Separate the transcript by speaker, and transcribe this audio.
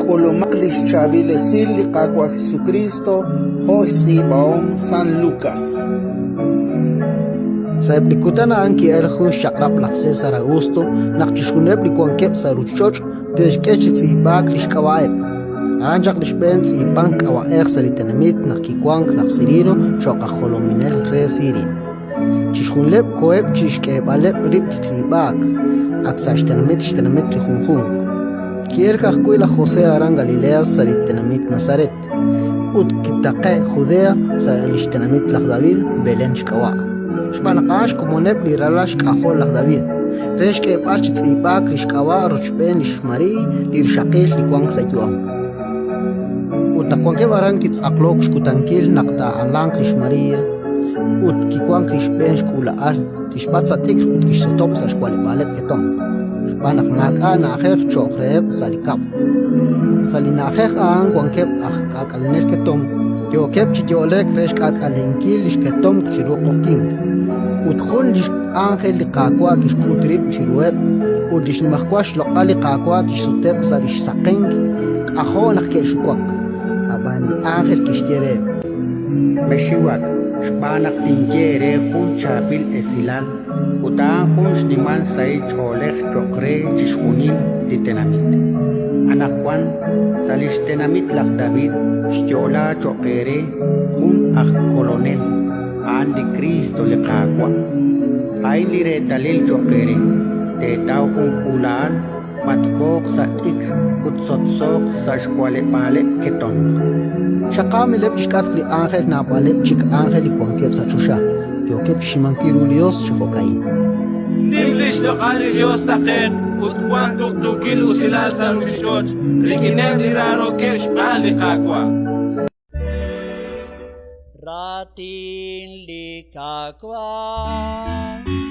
Speaker 1: K'ulumaq li xchaab'il esil li Qaawa' Jesukriist jo' xtz'iib'ahom San Lukas.
Speaker 2: Sa'eb' li kutan a'an ki'elk jun xchaq'rab' laj César Augusto naq chixjunileb' li wankeb' sa' ruuchich'och' te'xk'e chi tz'iib'aak li xk'ab'a'eb'. A'an chaq li xb'een tz'iib'ank k'ab'a'ej sa' li tenamit naq kiwank laj Cirino cho'q aj jolominel re Siria. Chixjunileb' koheb' chi xk'eeb'aleb' rib' chi tz'iib'aak, ak sa' xtenamit xtenamit li junjunq. Ki'elk ajwi' laj José aran Galilea sa' li tenamit Nazaret, ut kitaqe'k Judea sa' li xtenamit laj David, Belén xk'ab'a', xb'aan naq a'an xkomoneb' li ralal xk'ajol laj David, re xk'eeb'al chi tz'iib'aak li xk'ab'a' rochb'een lix Mariiy li rixaqil li wank sa' yu'am. Ut naq wankeb' aran kitz'aqlok xkutankil naq taa'alanq lix María, ut kiwank li xb'een xk'uula'al, kixb'at sa' t'ikr ut kixsotob' sa' xwa'leb'aaleb' ketomq, xb'aan naq maak'a' na'ajej cho'q reheb' sa' li kab'l. Sa' li na'ajej a'an wankeb' aj k'aak'alenel ketomq, yookeb' chi yo'lek re xk'aak'alenkil li xketomq chiru q'oqyink. Ut jun li x'ánjel li Qaawa' kixk'ut rib' chiruheb', ut li xnimajwal xloq'al li Qaawa' kixsuteb' sa' li xsaqenk, k'ajo' naq ke'xuwak. Ab'an li ánjel kixye reheb':
Speaker 3: Mexxiwak, xb'aan naq tinye eere jun chaab'il esilal ut a'an jun xnimal sahil ch'oolej cho'q re chixjunil li tenamit. Anaqwan, sa' li xtenamit laj David xyo'laak cho'q eere jun aj Kolonel, a'an li Kriist li Qaawa'. A'in li reetalil cho'q eere, teetaw jun k'uula'al b'atb'ooq sa' t'ikr ut sotsooq sa' xwa'leb'aaleb' ketomq.
Speaker 2: Xaqaamileb' chi xk'atq li ánjel naab'aleb' chik ánjel li wankeb' sa' choxa, yookeb' chi xnimankil ru li Yos chi jo'ka'in.
Speaker 4: Nim li xloq'al li Yos taqe'q ut wank tuqtuukil usilal sa' ruuchich'och' rik'ineb' li raarookeb' xb'aan li Qaawa'.
Speaker 5: Raatin li Qaawa'.